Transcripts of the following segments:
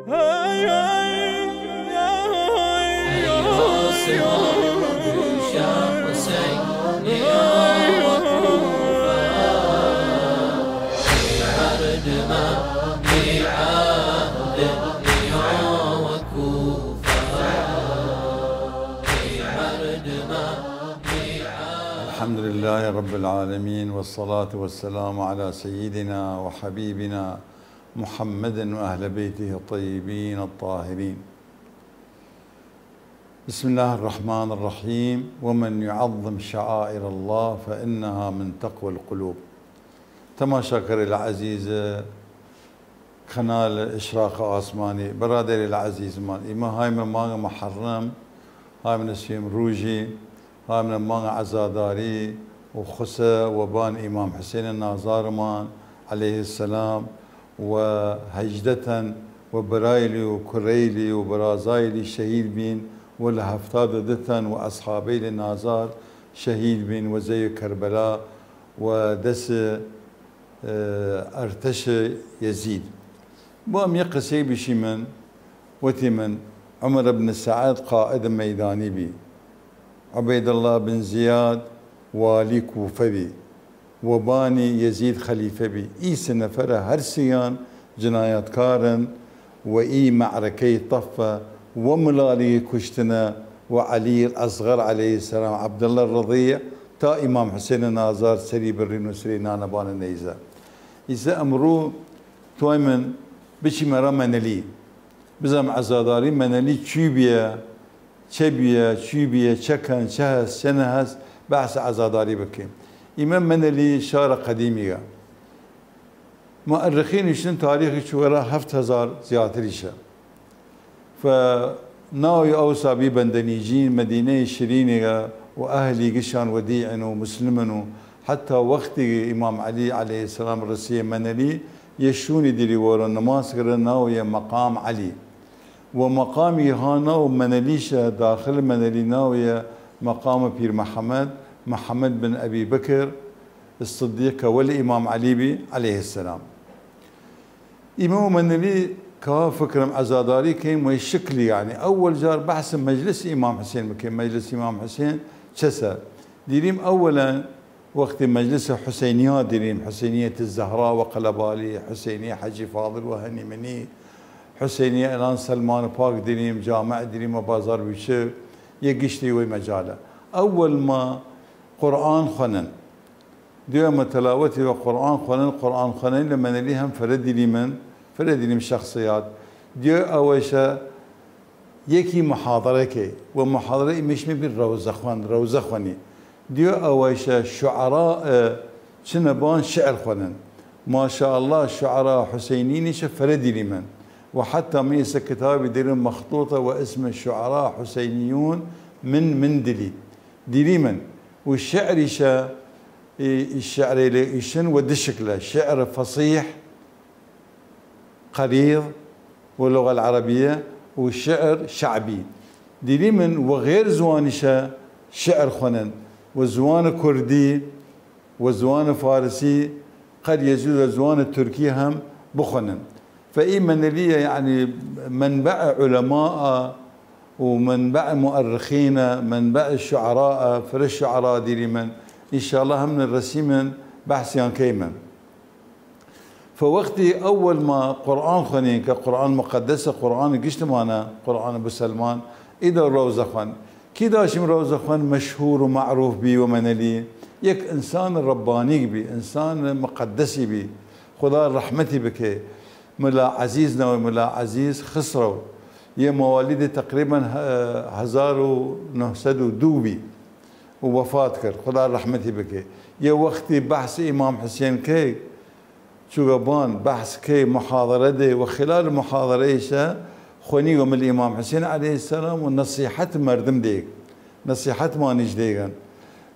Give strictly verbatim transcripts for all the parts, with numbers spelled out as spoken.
الحمد لله رب العالمين، والصلاة والسلام على سيدنا وحبيبنا محمد وأهل بيته الطيبين الطاهرين. بسم الله الرحمن الرحيم. ومن يعظم شعائر الله فإنها من تقوى القلوب. تماشاکەرەیل عەزیز کەنال ئشراق ئاسمانی، بەرادەرەیل عەزیزمان، ئیمە هایمە مانگ محەڕەم، هایمە سیم رووژی، هایمە مانگ عەزاداری و خوسە وەبان ئیمام حسێن نازارمان علیه السلام و هەیجدە تەن و برایلی و کورەیلی و برازایلی شەهید بین و لە هەفتاد و دە تەن و ئەسحابەیل نازار شەهید بین وە زەوی کەربەلا و دەس ئەرتەش یەزید. بۆ ئەم یە قسەی بشیمن، وتیمن عمر بن سعد قائد مەیدانی بی، عبیدالله بن زیاد والی کوفە بی، و بانی یەزید خەلیفە بی. ئی سێ نەفەرە هەرسیان جنایەتکارن و ئی مەعرەکەی تەفە و ملالی کوشتنە و عەلی ئەسغەر علیه السلام، عەبداللە رضیع تا ئیمام حسێن نازار سەری بڕین و سرێ نانە بانە نەیزە. ئیسە ئمڕوو توایمن بچیمە رە مەنەلی، بزانم عەزاداری مەنەلی چوی بیە، چە بیە، چوی بیە، چە کەن، چە هەس، چە نەهەس، بەحس عەزاداری بکەیم. ئیمە مەنەلی شارە قەدیمیگە. مؤرخین ئیشن تاریخی چووەرە هەفت هەزار زیاتریشە. فە ناوی ئەوسا بی بەندەنیجین مەدینەی شرینیگە و ئەهلیگشان وەدیعن و مسلمن و حتی وەختیگ ئیمام عەلی علیه السلام رسیە مەنەلی، یە شوونی دیری وەرە نماز کرە ناویە مەقام عەلی. و مەقامی ها ناو مەنەلیشە، داخل مەنەلی ناویە مەقام پیر محمد، محمد بن ئەبی بکر الصدیق کە وەل ئیمام عەلی بی علیه السلام. ئیمە و مەنەلی کە فکرم عەزاداری کەیم وەی شکلی، یعنی ئەوەل جار بەحس مەجلس ئیمام حسێن بکەیم، مەجلس ئیمام حسێن چەسە؟ دیریم ئەوەلەن وەختی مەجلس حسینیا دیریم، حسینیت الزهرا و قلبالی، حسینی حجی فاضل و هنیمنی، حسینی الان سلمان پاک دیریم، جامع دیریم و بازار بوچه، یه گشتی وی مجاله. اول ما قرآن خوەنن، دوێ ما تلاوتی و قرآن خوەنن، قرآن خوەنن لە مەنەلی هم فرە دیریمن، فرە دیریم شخصیات. دوێ ئەوەیشە یەکی محاضرە کەی، و محاضرە ئیمەیش مەبی رەوزە خوەن، رەوزە خوەنی. دیۆ ئەوەیشە شعراء، ئە، چنە بان شعر خوەنن. ماشاءالله شعراء حسینیینیشە فرە دیریمن. و حتی می ئیسە کتابی دیرم مخطوطە و اسم شعراء حسینیون من مندلی. دیریمن. و شعریشە، ئی، ئی شعرەیلە ئیشن و دشکلە. شعر فصیح، قریض و لغە العربیە و شعر شعبی. دیریمن و غێر زوانیشە شعر خوەنن و زوان کوردی و زوان فارسی قەر یەزید و زوان تورکی هم بخوەنن. فە ئی مەنەلیە، یعنی، منبع علماء و منبع مؤرخینە، منبع شعراء، فرە شعراء دیریمن. ان شاء الله هم نرسیمن بحثیان کەیمن. فە وەختی ئەوەل ما قورئان خوەنین، کە قورئان مقدسە، قورئان گشتمانە، قورئان بسەلمان، ئیدە رەوزە خوەن. کی داشیم رەوزە خوەن مەشهور و معروف بی و مەنەلی؟ یەک ئنسان رەبانیگ بی، ئنسان مقدسی بی، خودا رەحمەتی بکەی. ملا عەزیز ناوی، ملا عەزیز خسرەو. یە موالیدی تقریبا، اه، هەزار و نۆ سەد و دوو بی. و وەفات کرد، خودا رەحمەتی بکەی. یە وەختی بەحس ئیمام حسێن کەی، چوگە بان بەحس کەی، محاضرە دەی، و خلال محاضرەیشە خوەنی و مل ئیمام حسێن علیه السلام و نەسیحەت مەردم دەیگ، نەسیحەتمانیش دەیگەن.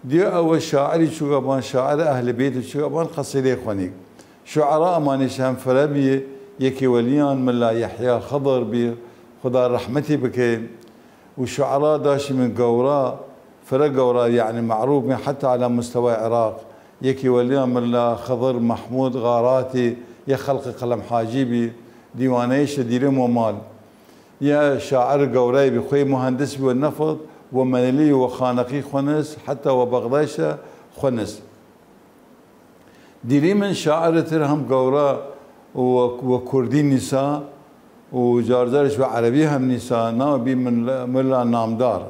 دیۆ ئەوە شاعری چوگە بان، شاعر ئەهل بیت چوگە بان قەسیدەی خوەنیگ. شعراء ئەمانیش هم فرە بی، یەکی وەلیان ملا یەحیا خضر بی، خودا رەحمەتی بکەی. و شعراء داشیمن گەورا، فرە گەورا، یعنی معروف بین حتی علی مستوای عراق. یەکی وەلیان ملا خضر محمود غاراتی، یە خەڵق قەلەم حاجی بی. دیوانەیشە دیرم وە مال. یە شاعر گەورای بی، خوەی مهندس بی وە نەفت، وە مەنەلی وە خانەقی خوەنس، حتی وە بەغدایشە خوەنس. دیریمن شاعر تر هەم گەورا و، وە کوردی نیسا و جارجارش وە عەرەبی هەم نیسا، ناو بی من، ملا نامدار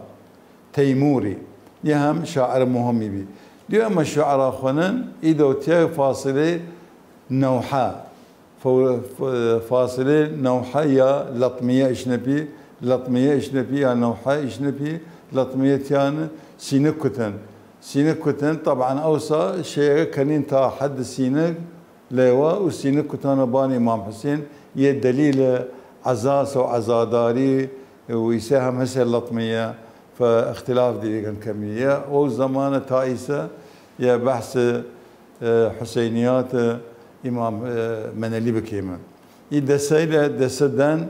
تەیموری. یە هەم شاعر مهمی بی. دیو ئەمە شعرا خوەنن، ئی دەو تیای فاصلەی نەوحە. فو-، ف-، فاصلەی نەوحە یا لەطمیە ئیشنەپی، لەطمیە ئیشنەپی یا نەوحە ئیشنەپی، لەطمیە تیان سینگ کوتن. سینگ کوتن، طبعاً ئەوسا شێگە کەنین تا حەد سینگ لەیوا و سینگ کوتانە بان ئیمام حسین، یە دەلیل عەزاس و عەزاداری و ئیسە هەم هەسێ لەطمیە، فە اختلاف دیریگن کەمیە. وەو زەمانە تا ئیسە یە بەحس، ئە، حسینیات، ئە، ئیمام، ئە، مەنەلی بکەیمە. ئی دەسەیلە دەسە دەن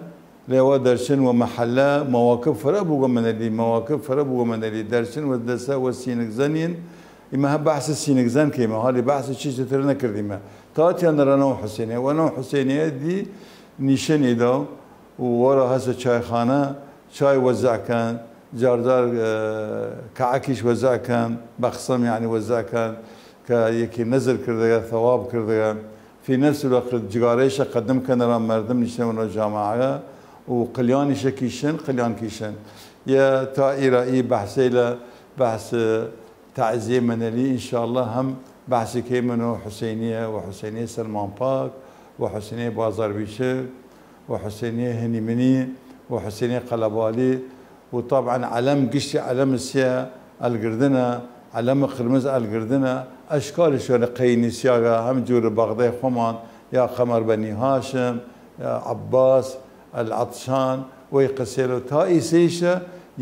لەیوا دەرچن وە مەحەلە، مەواکب فرە بوگە مەنەلی، مەواکب فرە بوگە مەنەلی، دەرچن وە دەسە وە سینگ زەنین. ئیمە هە بەحس سینگ زەن کەیمە، هالی بەحس چیز تر نەکردیمە. تا تیان رەنەو حسینیە، وەنەو حسینیە دی نیشەنی دا و وەرا هەسە چایخانە چای وەزع کەن، جارجار، ئە، کەعەکیش وەزع کەن، بەخسەم یەعنی وەزع کەن، کە یەکی نەزر کردگە، ثەواب کردگە. فی نەفس الوقت جگارەیشە قەدم کەن ئەرا مەردم نیشتن وەنەو جاماعە و قلیانیشە کیشن، قلیان کیشن. یە تا ئیرا ئی بەحسەیلە بەحس تعزیە مەنەلی، انشاءاللە هەم بەحسی کەیمن و حسینیە و حسینیە سەلمان پاک و حسینیە بازار بیچک و حسینیە هنی منی و حسینیە قەلەبالی و طبعاً عەلەم گشتی عەلەم سیە ئەلگردنە، عەلەم قرمز ئەلگردنە، ئەشکالش وەنە قەی نیسیاگە هەم جوور بەغدای خوەمان یا قەمەر بەنی هاشم، یا عەباس ئەلعەتشان، وەی قسەیلە تا ئیسەیشە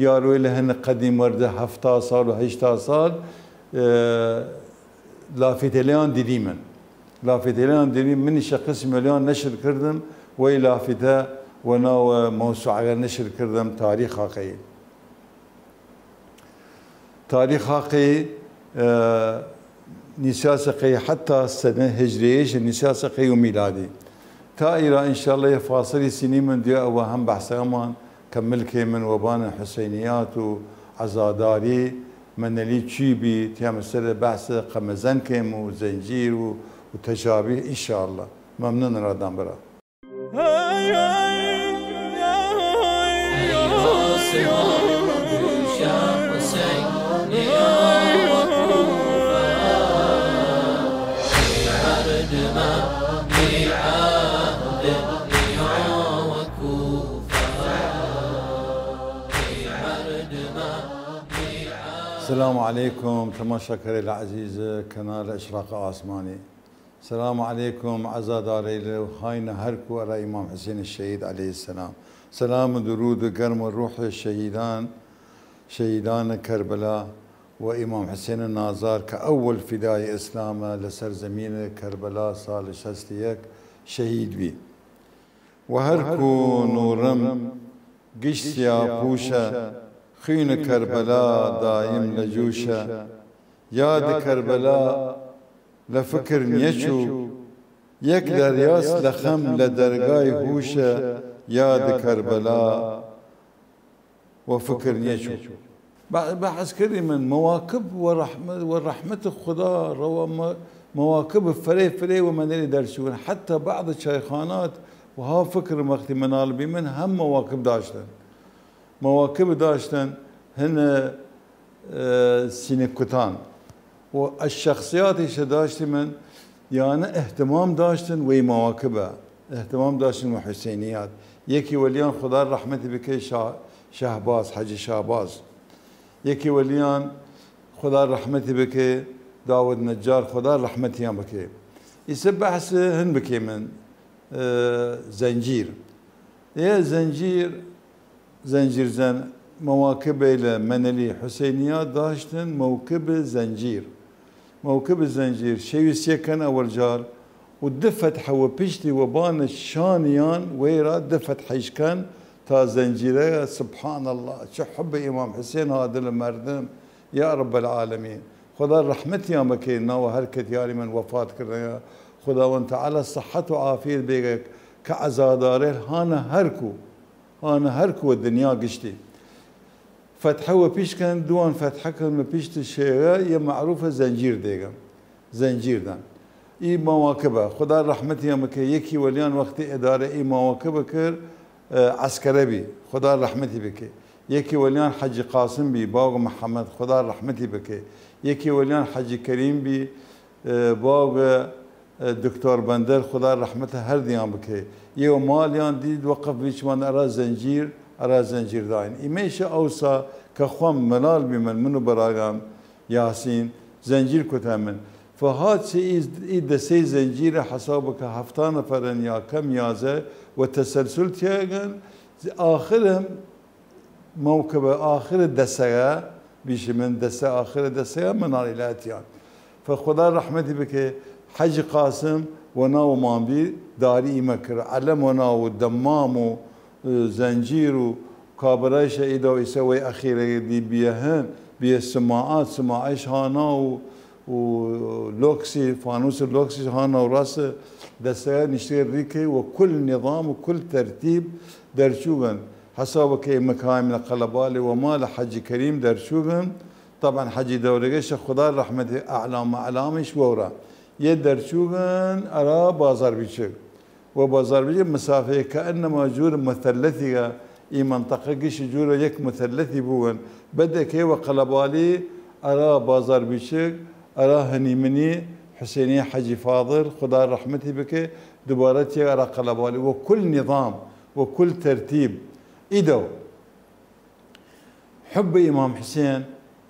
یاروەیلە هن قەدیم وەردە هەفتا ساڵ و هەشتا ساڵ، ئە، لافیتەیلیان دیریمن. لافیتەیلیان دیریم، منیشە قسمەیلیان نەشر کردم، وەی لافیتە وەناو مەوسوعەگە نەشر کردم، تاریخ حەقەی. تاریخ حەقەی، ئە، نیسیاسە قەی حەتا سەنە هجریەیش نیسیاسە قەی و میلادی. تا ئیرا انشاءاللە یە فاصلی سینیمن دیو ئەوە هەم بەحسەگەمان کەمل کەیمن وەبان حسینیات و عەزاداری مەنەلی چی بی، تیامە سەر بەحس قەمەزەن کەیم و زەنجیر و، و تەجابیر انشاءاللە. مەمنون رادان برا. سلام علیکم تماشاکەرەیل عەزیز کەنال ئشراق ئاسمانی. سلام علیکم عەزادارەیل و خاینە هەرکو ئەرا ئیمام حسین شەهید علیه السلام. سلام و درود گەرم و روح شەهیدان، شەهیدان کەربەلا و ئیمام حسین نازار کە ئەول فیدای ئسلامە لە سەرزەمین کەربەلا سال شەست و یەک شەهید بی. و هەرکو نووڕم گشتیا پووشە، خوین کەربەلا دایم لە جووشە. یاد کەربەلا لە فکر نیەچوو، یەک دەریاس لە خەم لە دەرگای هووشە. یاد کەربەلا وە فکر نیەچوو. بە-، بەحس کردیمن مەواکب وە رەحمە-، وە رەحمەت خودا رەوە مە-، مەواکب فرەی فرەی وە مەنەلی دەرچوون. حتی بعض چایخانات وە ها فکر وەختی مناڵ بیمن هەم مەواکب داشتن. مەواکب داشتن هن، ئە، سینگ کوتان. و الشخصیاتیش داشتیمن، یانە اهتمام داشتن وەی مەواکبە، اهتمام داشتن وە حسینیات. یەکی وەلیان خودا رەحمەتی بکەی شا-، شەهباز، حەجی شەهباز. یەکی وەلیان خودا رەحمەتی بکەی داود نەجار، خودا رەحمەتیان بکەی. ئیسە بەحس هن بکەیمن، ئە، زەنجیر. ئێ زەنجیر زەنجیرزەن مەواکبەیلە مەنەلی حسینیا داشتن مەوکب زەنجیر. مەوکب زەنجیر شەوی سێ کەن ئەوەل جار و دە فەتحە وە پشتی وە بانە شانیان وەیرا دە فەتحەیش کەن تا زەنجیرەگە. سبحان اللە، چ حب ئیمام حسین ها دل مەردم. یا رب العالمین، خودا رەحمەتیان بکەی، ناوە هەر کەتیاریمن وەفات کردنە. خوداوەند تعالی سەحەت و عافیەت بێگە کە عەزادارەیل هانە هەرکوو، هانە هەرکوو وە دنیا گشتی. فەتحە وە پیش کەن، دووان فەتحە کەن وە پیشت شێگە، یە مەعروفە زەنجیر دێگەن، زەنجیر دان. ئی مواکبە، خودا رەحمەتیان بکە، یەکی وەلیان وەختی ئیدارە ئی مواکبە کرد، ئە، عەسکەرە بی، خودا رەحمەتی بکە. یەکی وەلیان حەجی قاسم بی، باوگ محەمەد، خودا رەحمەتی بکە. یەکی وەلیان حەجی کەریم بی، ئە، باوگ، ئە، دکتۆر بەندەر، خودا رەحمەتە هەردیان بکە. یەو ماڵیان دید وەقف بیچمان ئەرا زەنجیر، ئەرا زەنجیر داین. ئیمەیشە ئەوسا کە خوەم مەلال بیمن، من و بەراگام یاسین، زەنجیر کوتەمن. فهات چە ئی، ئی دەسەی زەنجیرە حەساب بکە هەفتا نەفەرن یا کەم یازە و تەسەلسول تیاگەن. ئاخرم مەوکبە ئاخرە دەسەگە، بیشی من دەسە ئاخرە دەسەگە مناڵی لاتیان. فە خودا رەحمەتی بکە، حەجی قاسم وە ناومان بی، داری ئیمە کرد، عەلەم وە ناو و دەمام و، ئە، زەنجیر و کابرایشە ئیدا و ئیسە وەی ئەخیرە دی بیە هن، بیە سماعات، سماعش هانا و، و لۆکسی، فانوس لۆکسی هانا و ڕاس دەسەگە نیشتگە ریکەی و کل نظام و کل ترتیب دەرچووگن. حساب کە ئیمە کایم لە قەلەبالی و ما لە حەجی کەریم دەرچووگن. طبعا حەجی دەورەگەشە خودا رەحمەتی ئەعلام ئەعلامش وەورا. یە دەرچووگن ئەرا بازار بیچگ. و بازار بیچگ مسافەیە کە ئەنەما جوور مثلثیگە، ئی منطقە گشت جوورە یەک مثلثی بوون. بدەکەی و قەلەبالی ئەرا بازار بیچگ، ئەرا هەنیمنی حسینی حەجی فاضل، خودا رەحمەتی بکە، دوبارە تیە ئەرا قەلەبالی و کل نظام و کل ترتیب ئیدەو. حب ئیمام حسێن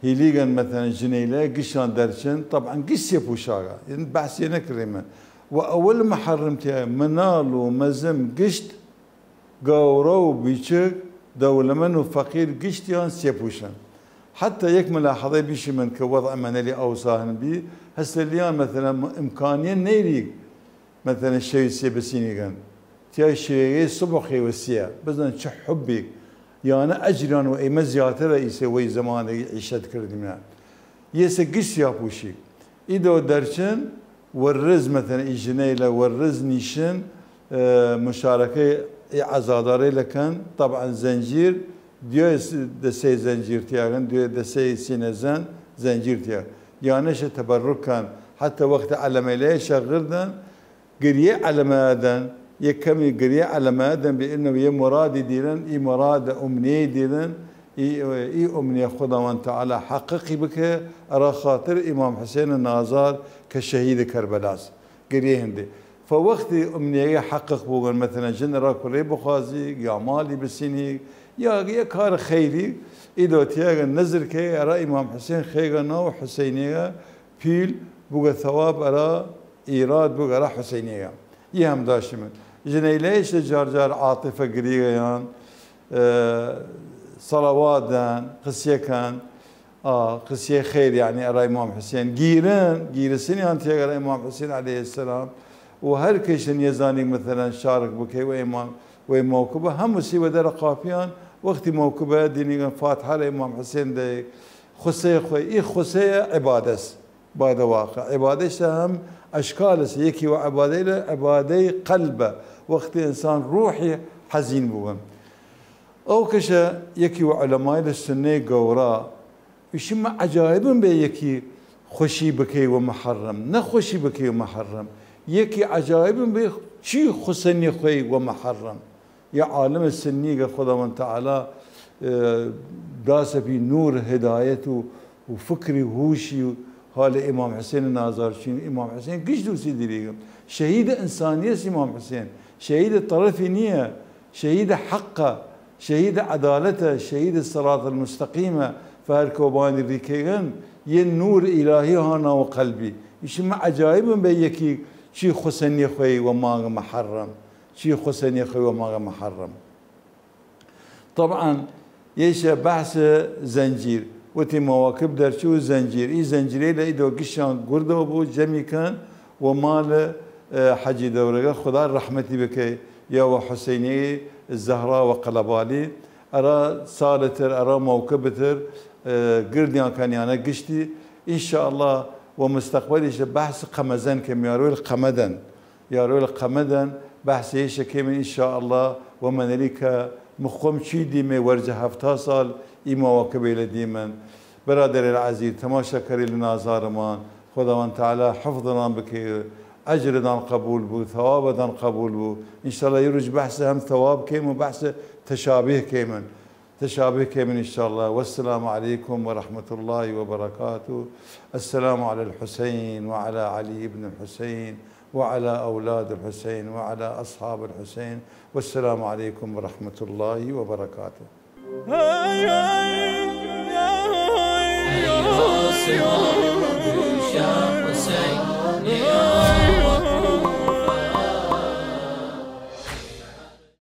هیلیگەن، مەسەلەن ژنەیلە گشتان دەرچن، طبعا گشت سێ پووشاگە، یعنی بەحسێ نەکریمن. و ئەوەل محەڕم تیە مناڵ و مەزم گشت، گەورە و بیچگ، دەولەمەن و فەقیر گشتیان سێ پووشن. حتی یەک ملاحظەی بیشیمن کە وەضع مەنەلی ئەوسا هن بی، هەسەلیان مەسەلەن ئمکانیە نەیریگ مەسەلەن شەوی سێ بسینیگەن، تیای شەوێگەی سبحێ وە سێ، بزن چ حبیگ، یانە ئەجریان و ئیمە زیاترە ئیسە وەی زەمانەگی عیشەت کردیمە. یەسە گشت سیا پووشی. ئیدەو دەرچن وەرز مەسەلەن ئی ژنەیلە وەرز نیشن، ئە، مشارەکەی ئی عەزادارەیلە کەن، طبعا زەنجیر، دوێ س-، دەسەی زەنجیر تیاگن، دوێ دەسەی سینەزەن زەنجیر تیاگ. یانەشە تەبەڕوک کەن، حتی وەخت عەلەمەیلەیشە غردن، گریە عەلەمەیادەن، یە کەمی گریە عەلەمەیادەن بی ئنە یە مرادی دیرن، ئی مرادە ئومنیەی دیرن، ئی، ئی ئومنیە خوداوەند تعالی حەققی بکە، ئەرا خاتر ئیمام حسێن نازار کە شەهید کەربەلاس. گریە هندێ. فە وەختی ئمنیەگە حەقق بووگن، مەسەلەن ژن ئەرا کوڕێ بخوازیگ، یا ماڵی بسینیگ، یا یە کار خەیریگ، ئیدەو تیاگە نەزر کەی ئەرا ئیمام حسێن خەیگە ناو حسینیەگە پیل بووگە ثەواب ئەرا ئیراد بووگە ئەرا حسینیەگە. یە هەم داشتیمن. ژنەیلەیش جار جار عاطفە گریگەیان، ئە، سەڵەوات دەن، قسیە کەن، ئا، قسیە خەیر، یعنی، ئەرا ئیمام حسێن گیرن، گیرسنیان تیەگ ئەرا ئیمام حسێن علیە السلام، و هەر کەیشن یەزانیگ، مەسەلەن، شارک بکەی و ئیمام، و مەوکبە هەموو سی وە دەرە قاپیان، وەختی مەوکبە دینیگەن فاتحە لە ئیمام حسێن دەی، خوسەی خوەی، ئی خوسەیە عبادەس، بادە واقع. عبادەش هەم ئەشکالس، یەکی وە عبادەی لە عبادەی قەلبە، وەختی ئینسان روحی حەزین بوون. ئەو کەشە یەکی وە عەلەمای لە سنەی گەورا، ئیشمە عەجایبم بێ یەکی خوەشی بکەی وە محەڕەم، نەخوەشی بکەی وە محەڕەم. یەکی عەجایبم بێ چی خوسەنی خوەی وە محەڕەم. یە عالم سنیگە خوداوەند تعالی، ئە، داسە بی نور هدایەت و، و فکری هوشی و حال ئیمام حسین نازار چین. ئیمام حسین گشت دوسی دریگم. شهید انسانیە ئیمام حسین. شهید طرفی نییە. شهید حقە. شهید عدالتە. شهید صراط المستقیمە. فهر کوبانی ریکەگن یه نور الهی هانا و قلبی. ایشمە عجایبم به یکی چی خوسنی خوی و مانگ محرم. چی خوسنی خوی و مانگ محرم. طبعا یەیشە بەحس زەنجیر، وتی مەواکب دەرچوو زەنجیر، ئی زەنجیرەیلە ئیدەو گشتیان گوردەو بوو، جەمی کەن و ماڵ، ئە، حەجی دەورەگە خودا رەحمەتی بکەی، یا وە حوسەینی زەهرا وە قەلەبالی، ئەرا سالتر، ئەرا مەوکبتر، ئە، گردیان کەن یانە گشتی، ان شاء الله وە مستەقبەلیشە بەحس قەمەزەن کەم یارویل قەمەدەن. یارویل قەمەدەن، بەحس ئیشە کەیمن ئینشاءاللە، و مەنەلی کە مخوەم چی دیمێ وەرجە هەفتا ساڵ ئی ماوە کە بێلە دیمن. برادەرێل عەزیز، تەماشاکەرێل نازارمان، خوداوەند تعالی حفظدان بکەێ، ئەجردان قەبوول بوو، ثەوابدان قەبوول بوو. ئینشاءاللە یە رووژ بەحس هەم ثەواب کەیم و بەحس تەشابیه کەیمن. تشابه کەیمن ئینشاءاللە. والسلام عليكم ورحمة الله وبركاته. السلام على الحسين وعلى علي بن الحسين وعلى أولاد الحسين وعلى أصحاب الحسين. والسلام عليكم ورحمة الله وبركاته.